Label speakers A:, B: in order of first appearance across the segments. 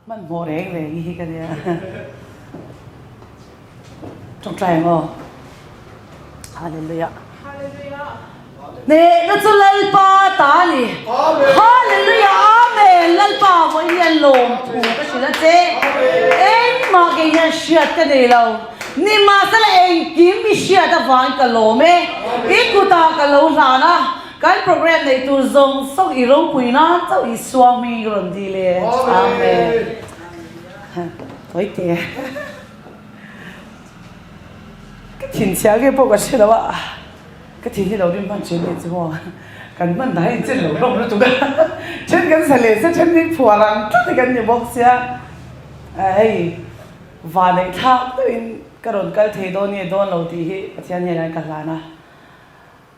A: Hmanhmawh reng reng hi ka nia. Tawngtai ang aw. Hallelujah. Hnehna chu Lalpa ta a ni. Hallelujah Amen Lalpa vawiin hian lawmthu ka hrilh a che. Engmah kei hian hriat ka nei lo. Nimahsela engkim i hriat avangin ka lawm e. I kutah ka lo hlan a. Kan program neih tur zawng zawng i ropui nan chauh i suami ka rawn dil e. Amen. Tawi te. Ka thin chhia nge pawh ka hre lo a. Ka thin hi lo rim hman thin nih chu maw. Kan hman dah in chen lo hlawm lutuk a. Then kan sa leh se then hi phuar ang tlat hi kan ni bawk sia. Hei vaneih thlak deuhin ka rawn kal thei dawn nge dawn lo tih hi Pathian hnenah ka hlan a.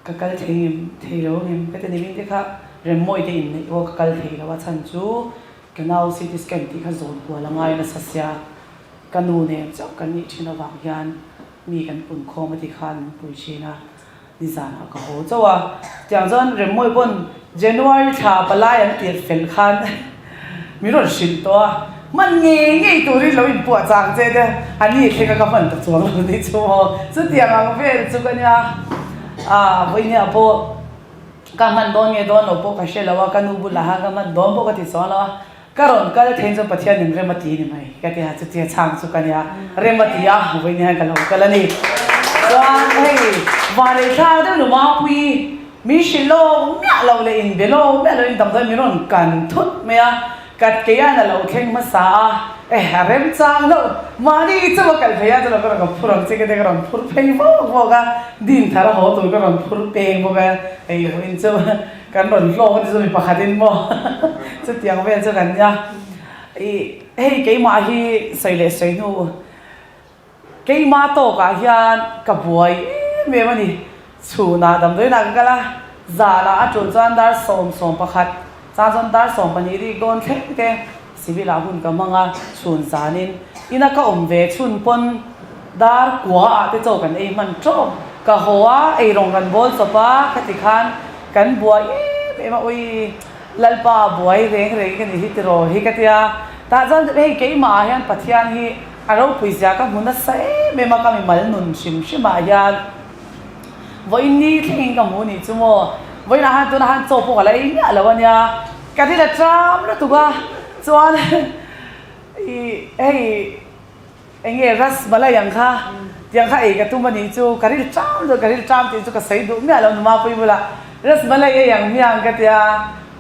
A: Ka kal thei ngem thei lo ngem ka ti nimin te kha Remmawi te inneih pawh ka kal thei lo a chhan chu ka nau CT scan tih kha zawn kual a ngai nasa sia ka nu nen chauh kan nih thin avang hian mi kan pun khawm a ti khan min pui thin a nizanah ka haw chauh a tiang chuan Remmawi pawn January thla palai an tir fel khan Min rawn hrilh tawh a, hman ngei ngei turin lo inpuah chang che te a ni thleng a ka hman ta chuang lo ni chu maw. Chutiang ang vel chu ka nia, ah vawinia pawh ka hman dawn nge dawn lo pawh ka hre lo a, ka nu bulah khan ka hman dawn pawh ka ti chuang lo a, ka rawn kal thein chuan Pathian in rem a ti ni mai ka ti a, chutia chang chu ka nia, rem a ti a, vawinia hian ka lo kal a ni. Chuan hei vanei thlak deuh nu Mapuii Min hrilh lawk miah lo leh inbe lawk miah loin damdawi min rawn kan thut mai a, kat keian a lo thleng hmasa a, eh a remchang hlauh, mahni chu a kal phei a, chulo ka rawn ka phur ang che ka tia ka rawn phur phei vawk vawk a, din thar a haw tur ka rawn phur peng bawk a, hei vawiin chu kan rawn hlawk a ni chu mi pakhatin maw chutiang vel chu kan nia, ih hei keimah hi sawi leh sawi hnu. Keimah tawkah hian ka buai em em a ni. Chhunah damdawiinah ka kal a, zanah a tul chuan dar 11 chang chuan dar 12 rik dawn thleng te civil ah hun ka hmang a, chhun zanin ina ka awm ve chhun pawn dar kua ah te chaw kan ei hman tawp. Ka haw a, eirawng kan bawl chawp a, khati khan kan buai em em a, ui Lalpa buai reng reng ka ni hi tiraw hi ka tia. Tah chuan hei keimah ah hian Pathian hi A ropui zia ka hmu nasa em em a, ka mimal nun hrim hrim ah hian vawiin ni thlengin ka hmu nih chu maw. Vawiin ah hian tunah hian chaw pawh ka la ei miah lo a nia, ka thil a ṭam lutuk a, chuan ih hei eng nge ras malai ang kha tiang kha ei ka tum a nih chu, ka ril ṭam lutuk, ka ril ṭam tih chu ka sawi duh miah lo numa pui bulah ras malai ei ang hmiang ka tia.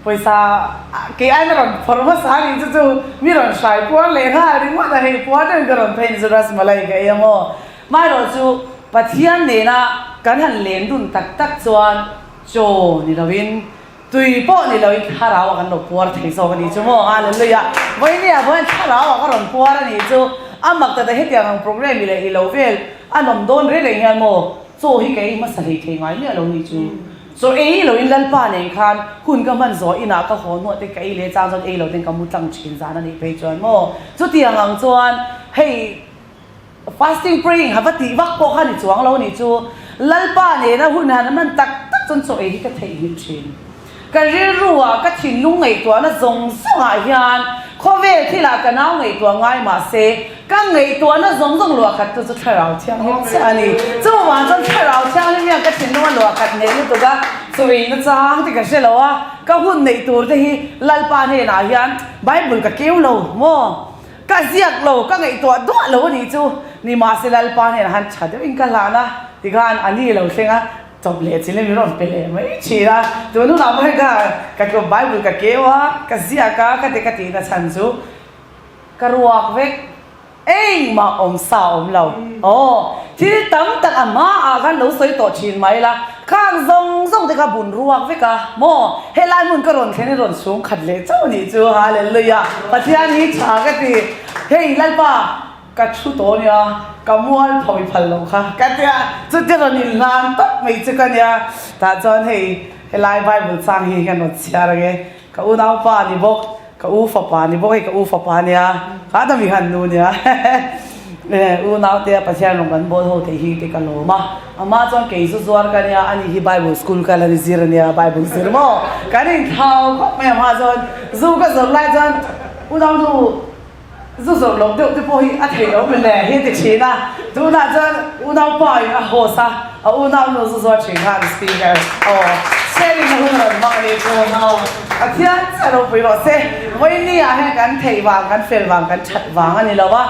A: Pawisa kei aina rawn phawrh hmasa a nih chu chu mi rawn hrai puar leh nghal ringawt a, hei puar deuhin ka rawn phei ni chu Rasmalai ka ei a maw. Maherawh chu Pathian nena kan han len dun tak tak chuan chaw ni loin tui pawh ni loin thlarau ah kan lo puar thei zawk a nih chu maw. Hallelujah! Vawinia vawiin thlarau ah ka rawn puar a nih chu a mak ta ta hetiang ang programme i leh i lo vel a nawm dawn reng reng hian maw chaw hi ka ei hmasa hlei thei ngai miah lo nih chu. Chaw ei lo in Lalpa nen khan hun ka hman zawh inah ka haw hnuah te ka ei leh chang chuan ei lo ten ka mu tlang thin zan a nih phei chuan maw. Chutiang ang chuan hei fasting praying ha va tih vak pawh kha ni chuang lo nih chu Lalpa nena hun han hman tak tak chuan chaw ei hi ka theihnghilh thin. Ka rilru ah ka thinlung ngaihtuahna zawng zawng ah hian khawvel thil ah ka nau ngaihtuah ngai mahse Ka ngaihtuahna zawng zawng luah khat tu chu Thlarau Thianghlim chiah a ni. Chuvang chuan Thlarau Thianghlim hian ka thinlung a luah khat hneh lutuk a, chawina chang te ka hre lo a, ka hun neih tur te hi Lalpa hnenah hian Bible ka keu lo maw? Ka ziak lo, ka ngaihtuah duah lo a nih chu. Nimahse Lalpa hnenah han tha deuhin ka hlan a, tikhan a ni lo thleng a, chawp leh chin in min rawn pe leh mai thin a. Tun hunah pawh hei ka ka Bible ka keu a, ka ziak a, ka ti ka tihna chhan chu Ka ruak vek. Engmah awm sa awm lo. Aw, thil tam tak a hma ah khan lo sawi tawh thin mai la, khang zawng zawng te kha bun ruak vek a, maw? Helai hmun ka rawn thlen in rawn chhung khat leh chauh nih chu, Hallelujah! Pathian hi tha ka ti. Hei Lalpa, ka thu tawh nia, ka mual pho i phal lo kha ka tia, chutia rawn inhlan tawp mai chu ka nia. Tah chuan hei helai Bible chang hi hian rawn chhiar ange, ka unaupa ni bawk. Ka u fapa ni bawk hei ka u fapa nia kha ta mi han nu nia u naute a Pathian rawn kan bawl ho theih hi te ka lawm a amah chuan kei zu zuar ka nia ani hi Bible school kal ani zir ania Bible zir maw kan inthau khawp mai amah chuan zu ka zawrh lai chuan u nau nu. Zu zawrh loh deuh te pawh hi a theih lo mawle hi a ti thin a, tunah chuan unaupa in a host a, a unaunu zu zuar thin khan speaker aw sharing na hun a rawn hmang a nih chu aw Pathian chiah ropui rawh se. Vawiin ah hian kan theih vang, kan fel vang, kan that vang a ni lo a,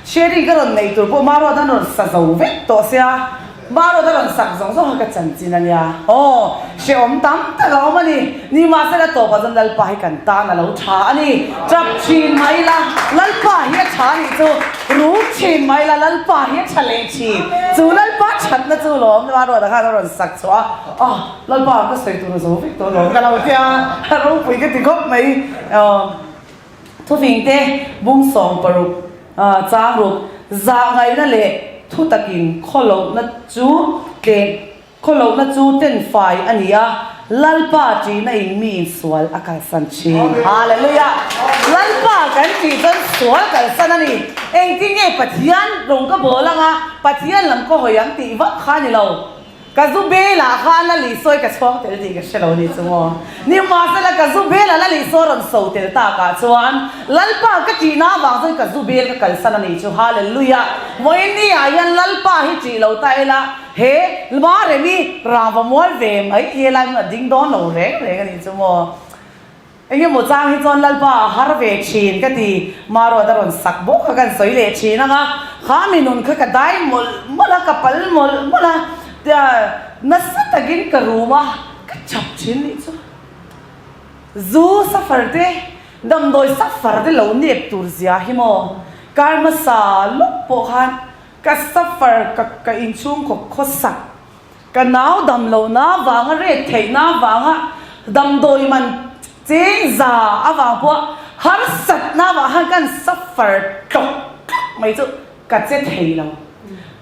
A: sharing ka rawn neih tur pawh Maruat an rawn sa zo vek tawh sia, Maruat a rawn sak zawng zawng kha ka chanchin a nia. Aw, hrehawm tam tak a awm a ni. Nimahsela tawpah chuan Lalpa hi kan tan a lo tha a ni. Tap thin mai ila, Lalpa hi a tha a nih chu. Rum thin mai ila, Lalpa hi a tha leh thin. Chu Lalpa thatna chu lawm Maruata khan a rawn sak chhuah a, Ah, Lalpa ka sawi tur a zo vek tawh lawm ka lo tia, a ropui ka ti khawp mai. Aw. Thufingte bung 60 chang ruk zah ngaihna leh thu takin khawlohna chu tlem khawlohna chu ten fai a ni a, Lalpa ṭihna in mi in sual a kalsan ṭhin. Hallelujah! Lalpa kan ṭih chuan sual kalsan a ni. Engtin nge Pathian rawng ka bawl anga Pathian lam ka hawi ang tih vak kha a ni lo. Ka zu belah khan la lihsawi ka chhuang tel tih ka hre lo ni chu maw. Nimahsela ka zu belah la lihsawi rawn so tel takah chuan Lalpa ka ṭihna avang chuan ka zu bel ka kalsan a nih chu. Hallelujah! Vawiin ah hian Lalpa hi ṭih lo ta ila he lma remi rangva mual ve mai hi helai hmun a ding dawn lo reng reng a nih chu maw. Eng emaw chang hi chuan Lalpa a har ve thin ka ti, Maruat a rawn sak bawk kha kan sawi leh thin ang a, kha mi nun kha ka dai mawlh mawlh a, ka pal mawlh mawlh a, tia nasa takin ka rum a, ka chap thin nih chu. Zu suffer te, damdawi suffer te lo nep tur zia hi maw, kar hmasa lawk pawh khan ka suffer ka ka inchhungkaw khawsak Ka nau dam lohna avanga ret theihna avanga damdawi man cheng za avang pawha harsatna avang khan kan suffer tlawk tlawk mai chu ka che thei lo.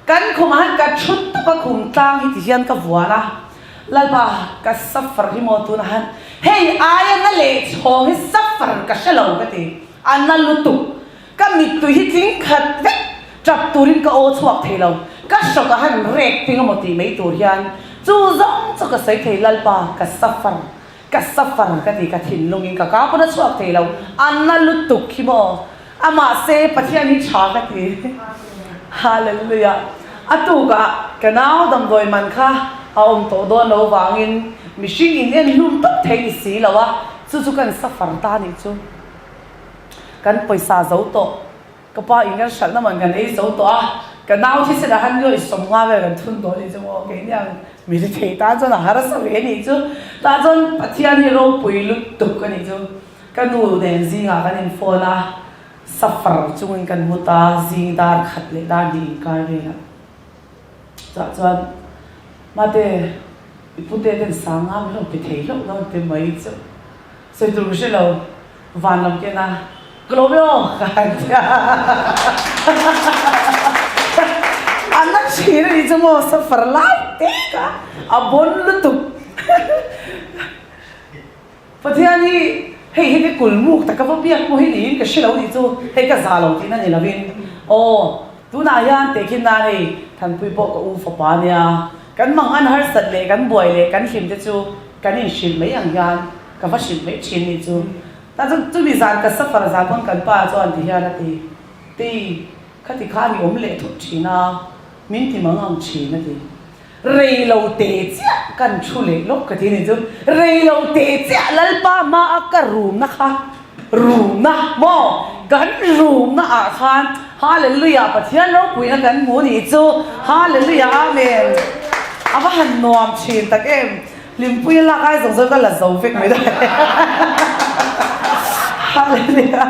A: Kan khumah khan ka thu tawp a, khum tlang hi ti hian ka vuan a, Lalpa ka suffer hi maw tunah khan hei aia na leh chhawng hi suffer ka hre lo ka ti, a na lutuk. Ka mittui hi tling khat vek, tap turin ka aw chhuak thei lo. Ka hrawk a han rek ting emaw tih mai tur hian chu zawng chu ka sawi thei, Lalpa, ka suffer, ka suffer ka ti, ka thinlungin ka ka pawn a chhuak thei lo, a na lutuk hi maw? A mahse Pathian hi tha ka ti. Hallelujah. A tukah ka nau damdawi man kha a awm tawh dawn lo vangin mihring in en hlum tawp thei ni si lo a, chu chu kan suffer ta nih chu. Kan pawisa zo tawh, ka pa in kan hralhna man kan ei zo tawh a, ka nau thisen ah khan nuaih 50 vel kan thun tawh a nih chu maw, keini ang mi ri thei tan chuan a harsa ve a nih chu, tah chuan Pathian hi ropui lutuk a nih chu, ka nu nen zingah kan in phone a, safar chungin kan mu ta, zing dar khat leh dar hnih inkar velah chah chuan mate i pute ten sanga min rawn pe thei hlauh dawn te mai chu sawi tur ka hre lo. Van lam ken a, Ka lo ve aw! Ka han ti a. A na thin a nih chu maw, suffer lai te kha a bawn lutuk. Pathian hi hei hi te kulmuk taka va biak pawh hi niin ka hre lo nih chu, hei ka za lo tihna ni lovin aw, tunah hian tehkhin nan hei Thanpui pawh ka u fapa nia, kan mangan harsat leh kan buai leh kan hlim te chu kan inhrilh mai ang hian Ka va hrilh mai thin ni chu. Tah chuan chumi zan ka safar zan pawn kan pa chuan ti hian a ti, Tei, khati khan i awm leh thut thin a, min ti mang ang thin a ti. Rei lo te chiah kan thu leh lawk ka ti ni chu. Rei lo te chiah Lalpa hma a ka rumna kha, rumna maw? Kan rumna ah khan Hallelujah Pathian ropuina kan hmu ni chu. Hallelujah Amen. A va han nuam thin tak em. Hlimpui a lak ai zawng zawng ka la zo vek mai dawn Hallelujah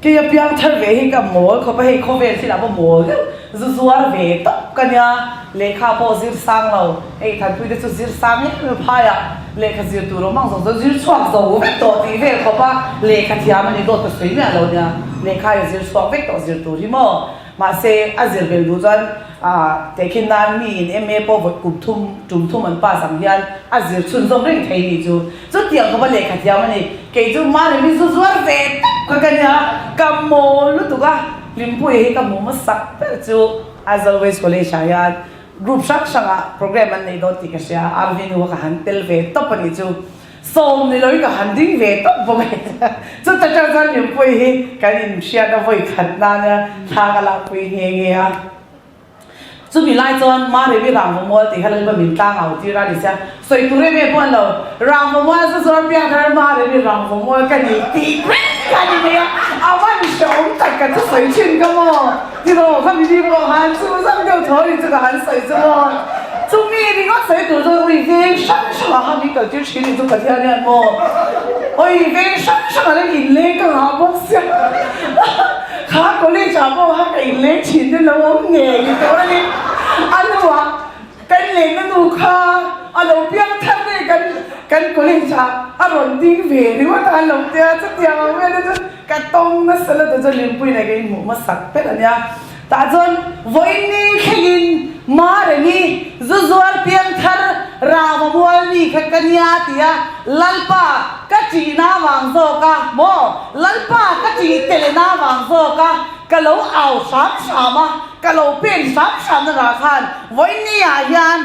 A: Kei a piang thar ve hi ka mawl khawp a hei khawvel thil ah pawh mawl deuh zu zuar ve tawp ka nia lehkha pawh zir sang lo hei Thanpui te chu zir sang em em phai ah lehkha zir tur awm ang zawng zawng zir chhuak zo vek tawh tih vel khawp a lehkha thiam a ni dawt ka sawi miah lo nia lehkha hi a zir chhuak vek tawh zir tur hi maw Mahse, a zir bel duh chuan tehkhin nan mi in MA pawh vawi kum thum, tum thum an pass ang hian a zir chhunzawm reng thei ni chu. Chutiang khawpa lehkha thiam a ni. Kei chu mahni min zu zuar ve tak kha ka nia, ka mawl lutuk a, Hlimpuia hi ka hmuh hmasak ber chu Aizawl West College ah hian group hrang hrangah program an nei dawn tih ka hria, RV nu kha ka han tel ve tawp a nih chu. Sawm ni loin ka han ding ve tawp bawk e. Chuta tang chuan Rinpuii hi kan inhriat a vawi khat nana thla ka lakpui nghe nghe a. Chumi lai chuan Maremi Rangvamual tih kha Lalpa min tlang au tir a ni sia. Sawi tur em em pawh an lo, Rangvamual chu chuan piangthar Maremi Rangvamual ka ni tih reng kha a ni mai a, a van hrehawm tak ka chu sawi thin ka maw? Tiraw kha mi bik pawh khan chu zam deuh tho ni chu ka han sawi chu maw? Chumi ringawt sawi tur chuan ui veng hrang hrangah khan min kaltir thin ni chu Pathian hian maw? Ui veng hrang hrangah hian inleng ka ngah bawk sia. Kha college ah pawh kha ka inleng thin te lo awm ngei ni tur a ni. A hnuah kan lenna nu kha a lo piang thar daih kan kan college ah a rawn ding ve ringawt a an lo tia chutiang ang vel te chu ka tawng nasa la ta chuan Rinpuiin a ka inhmuh hmasak ber a nia. Tah chuan vawiin ni thlengin Maremi zu zuar piang thar Rama mual mi kha ka nia tia Lalpa ka ṭihna vang zawk a maw? Lalpa ka ṭih telna vang zawk a ka lo au hram hram a, ka lo pen hram hram na rah khan vawiin ah hian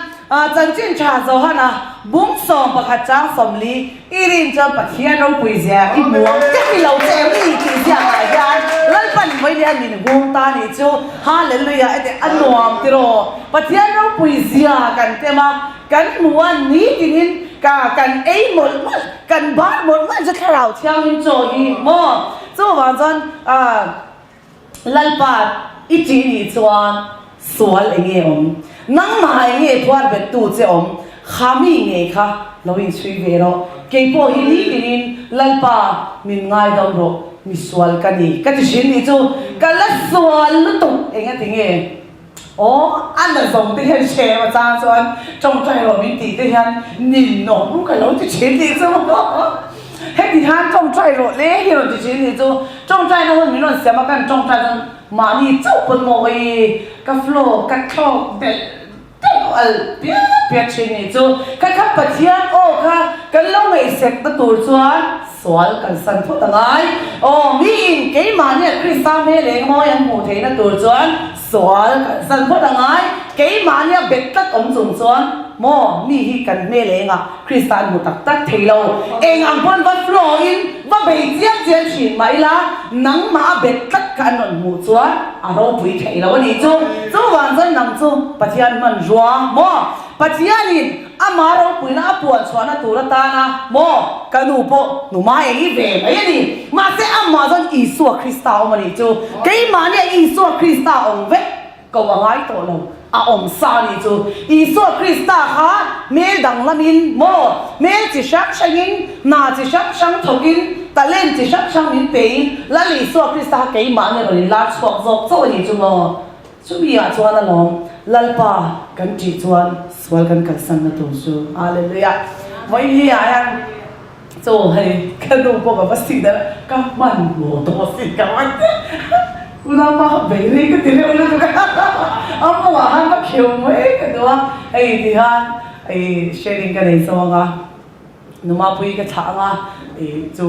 A: chanchin ṭha Johana bung 11 chang 40 i rin chuan Pathian ropui zia i hmu ang che ni lo che em ni tih ziakah hian Lalpan vawiin hian min hung ta nih chu Hallelujah ete a nuam tiraw Pathian ropui zia kan tem a Kan hmu a ni tinin ka kan ei mawlh mawlh, kan bar mawlh mawlh chu thlarau thianghlim chaw hi maw? Chuvang chuan ah Lalpa i ṭih nih chuan sual eng nge awm? Nangmah eng nge phuar bettu che awm? Kha mi ngei kha lo inchhui ve rawh. Kei pawh hi ni tinin Lalpa min ngaidam rawh, mi sual ka ni ka ti hrin nih chu ka la sual lutuk eng a ti nge? Aw, a na zawng te hian hre a chang chuan tawngtai rawh min tih te hian ninawm ka lo ti thin tih chu heti hian tawngtai rawh le hi rawn ti thin tih chu tawngtai na hun min rawn siam a kan tawngtai chuan mahni chauh pawn maw oi ka flow ka thlawk belh deuh al piap piap thin nih chu kha kha Pathian aw kha kan lo ngaihsek na tur chuan Sual kan san phawt a ngai. Aw, miin keimahnia Krista hmel eng mawi an hmuh theihna tur chuan sual kan san phawt a ngai. Keimahnia bet tlat awm chung chuan maw mi hi kan hmel engah Krista an hmu tak tak thei lo. Eng ang pawn va flow in va bei chiam chiam thin mah ila nangmah a bet tlat kha an rawn hmuh chuan a ropui thei lo a nih chu. Chuvang chuan nang chu Pathian hmanrua maw Pathianin Ama ropuina a puan chhuahna tur atana maw ka nu pawh hnuma ei ve mai a ni. Mahse amah chuan Isua Krista awm a nih chu. Keimahnia Isua Krista awm vek ko a ngai tawh lo, a awm sa a nih chu. Isua Krista kha hmel danglamin maw hmel chi hrang hrangin, hna chi hrang hrang thawkin, talent chi hrang hrang min pein Lal Isua Krista kha keimahnia rawn inlar chhuak zawk chauh a nih chu maw. Chumi ah chuan alawm Lalpa kan ṭih chuan sual kan kalsan na tur chu. Hallelujah. Vawiin ah hian chaw hei ka nu pawh ka va sit a, ka hman hmuh tawh si ka va ti. Unaupa kha bei rei ka ti reuh lutuk a, a mawngah khan va kheu mai ka duh a, hei ti khan hei sharing ka nei zawng a, Numapui ka thlah ang a, chu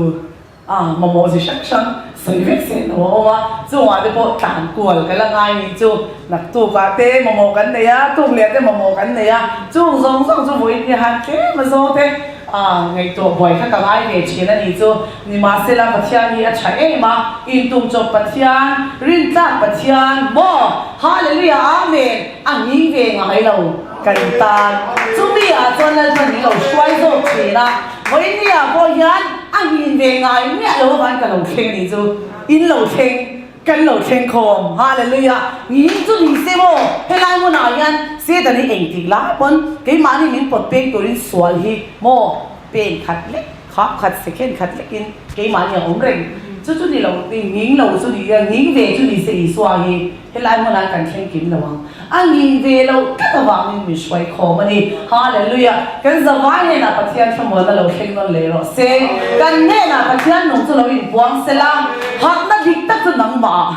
A: A mamawh chi hrang hrang sawi vek se lo a awm a, chungah te pawh tlan kual ka la ngai nih chu naktukah te mamawh kan nei a, tuk leh te mamawh kan nei a, chung zawng zawng chu vawiin hi han tlem a zawng te a ngaihtuah buai kha ka ngai ve thin a nih chu. Nimahsela Pathian hi a tha em a, intum chawp Pathian, rintlak Pathian maw? Hallelujah Amen! A nghi ve ngai lo kan tan. Chumi ah chuan Lalpan min lo hruai zawk thin a. Vawinia pawh hian a nghin ve ngai miah lo avangin ka lo thleng a nih chu. In lo thleng, kan lo thleng khawm. Hallelujah! Nghin chu ni se maw? Helai hmunah hian Satan hi engtik lai pawn keimahni min pawt peng turin sual hi maw pen khat lek, khap khat, second khat lekin keimahni a awm reng. Chu chu ni lo, nghing lo chu ni, nghing ve chu ni se Isua hi. Helai hmunah kan thleng kim lo ang. A ngin ve loh tlat avangin min hruai khawm a ni. Hallelujah! Kan zavai hnenah Pathian thlamuanna lo thleng nawn leh rawh se. Kan hnenah Pathian nung chu lo inpuang se la, hakna dik tak chu nangmah ah.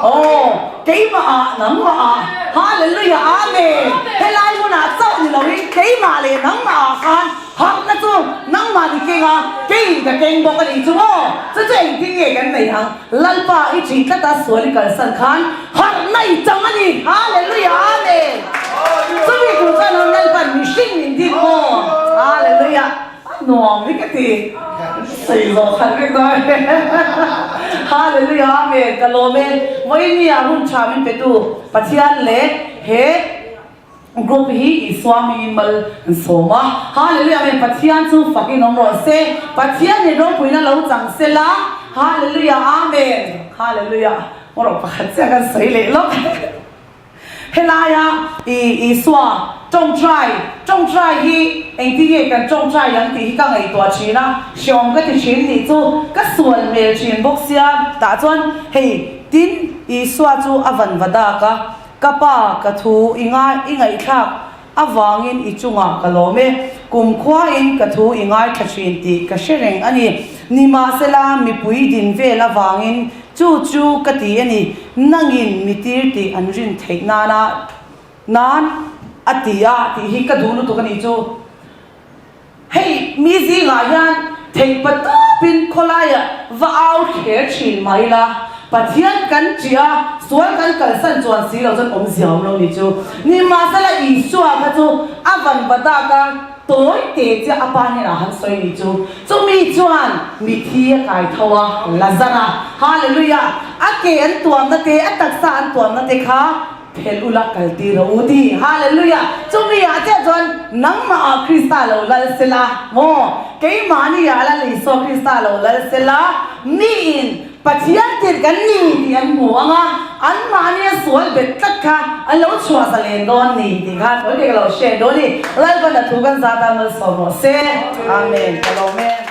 A: Aw, keimah ah, nangmah ah. Hallelujah! Amen! Helai hmunah chauh ni loin keimah leh nangmah ah khan Harhna chu nangmah i keng a, keiin ka keng bawk a nih chu maw? Chu chu engtin nge kan neih ang? Lalpa i ṭih tlat a, sual i kalsan khan harhna i chang a ni. Hallelujah! Amen! Chumi tur chuan ang Lalpa'n mihring min dik maw? Hallelujah! nuam hi ka ti. Sawi zawh khalh vek dawn e. Hallelujah Amen ka lawm e. Vawiin ah hun tha min petu Pathian leh he Group hi Isua hmingin mal an sawm a. Hallelujah Amen Pathian chu fakin awm rawh se. Pathian in ropuina lo chang se la. Hallelujah Amen Hallelujah Rawh pakhat chiah kan sawi leh lawk. Helaia i Isua tawngtai tawngtai hi engtin nge kan tawngtai ang tih hi ka ngaihtuah thin a, hreawm ka ti thin nih chu ka sual hmel thin bawk sia. Tah chuan hei tin Isua chu a van va dak a, Ka pa, ka thu i ngai i ngaihthlak avangin i chungah ka lawm e. Kumkhuain ka thu i ngaithla thin tih ka hre reng a ni. Nimahsela, mipui din vel avangin chu chu ka ti a ni. Nangin mi tir tih an rin theih nana nan a ti a tih hi ka duh lutuk a nih chu. Hei mi zingah hian theihpa tawpin khawlaiah va au thler thin mai la, Pathian kan ṭih a, sual kan kalsan chuan si lo chuan awmzia awm lo ni chu. Nimahsela Isua kha chu a van va dak a, tawi te chiah a pa hnenah han sawi ni chu. Chumi chuan mithi a kai tho a, Lazara, Hallelujah! A ke an tuamna te, a taksa an tuamna te kha Phelh ula kal tir rawh u ti. Hallelujah! Chumi ah chiah chuan nangmah ah Krista lo lal sela maw? Keimahni ah Lal Isua Krista lo lal sela miin Pathian tir kan ni tih an hmu ang a, anmahnia sual bet tlat kha an lo chhuah zalen dawn ni tih kha tawi te ka lo share dawn i. Lalpan a thu kan zat a malsawm rawh se. Amen. Ka lawm e.